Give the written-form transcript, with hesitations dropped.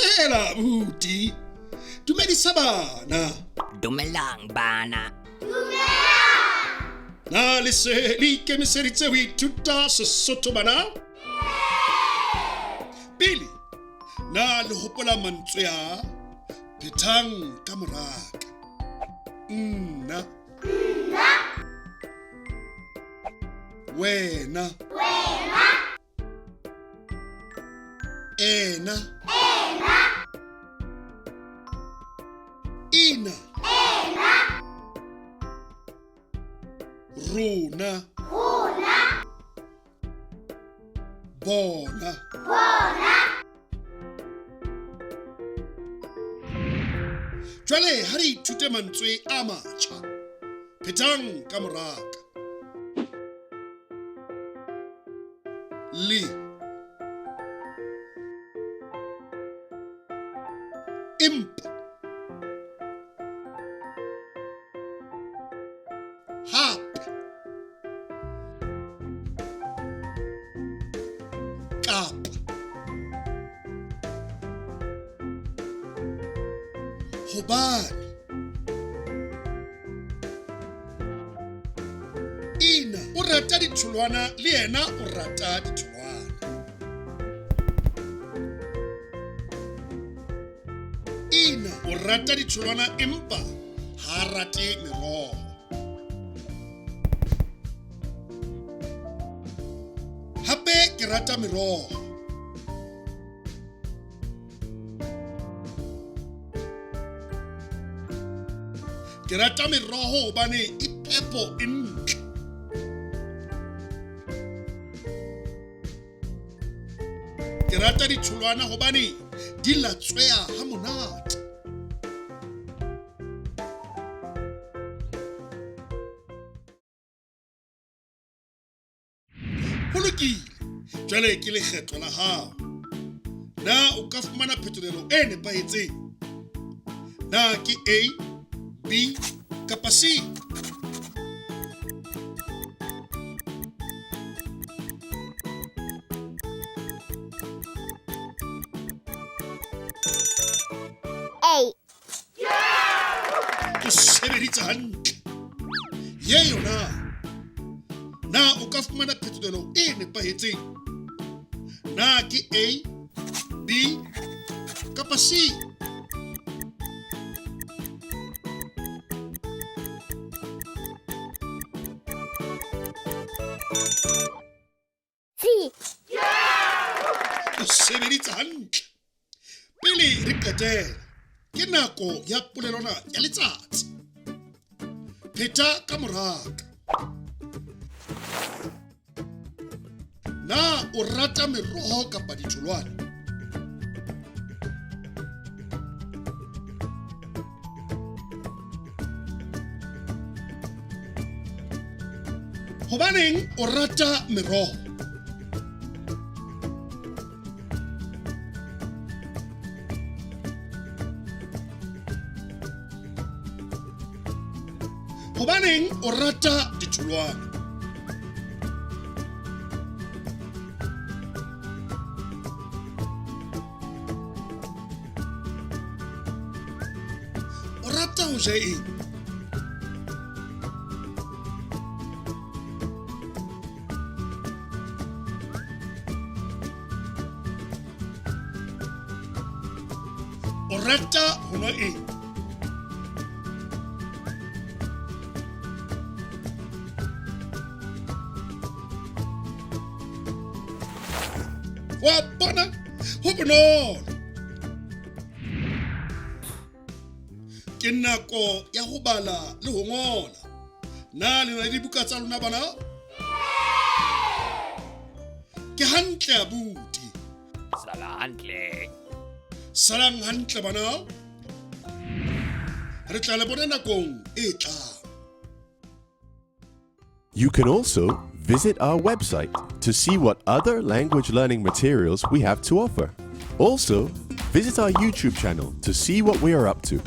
Dumela abuti. Dumedisa bana. Dumelang bana. Na le se le ikemiseditse ho ithuta Sesotho bana? Pele, na le hopola mantswe a phethang ka moraka? Nna. Nna. Wena. Wena. Ena. Ena. Ina. Ena. Rona. Rona. Bona. Bona. Jwale ha re ithute mantswe a matjha. Phethang ka moraka. Le. Empa. Hape. Kapa. Hobane. Ina o rata ditholwana le yena o rata ditholwana. Ina o rata ditholwana empa ha a rate meroho. Hape ke rata meroho. Ke rata meroho hobane e phepo e ntle. Ke rata ditholwana hobane di latsweha ha monate. Ho lokile, jwale ke lekgetho la hao. Na o ka fumana phetolelo e nepahetseng? Na ke A, B kapa C? A. O sebeditse hantle. Ye yona. Na o ka fumana phetolelo e nepahetseng? Na ke A, B kapa C? C. O sebeditse hantle. Pele re qetela, ke nako ya polelwana ya letsatsi. Pheta ka moraka. Na o rata meroho kapa ditholwana? Hobaneng o rata meroho? Hobaneng o rata ditholwana? O rata ho ja eng? O rata ho nwa eng? Wa bona, ho bonolo. Ke nako ya ho bala le ho ngola. Na le na le dibuka tsa lona bana? Ke hantle abuti. Sala hantle. Salang hantle bana. Re tla le bona nakong e tlang. You can also visit our website to see what other language learning materials we have to offer. Also, visit our YouTube channel to see what we are up to.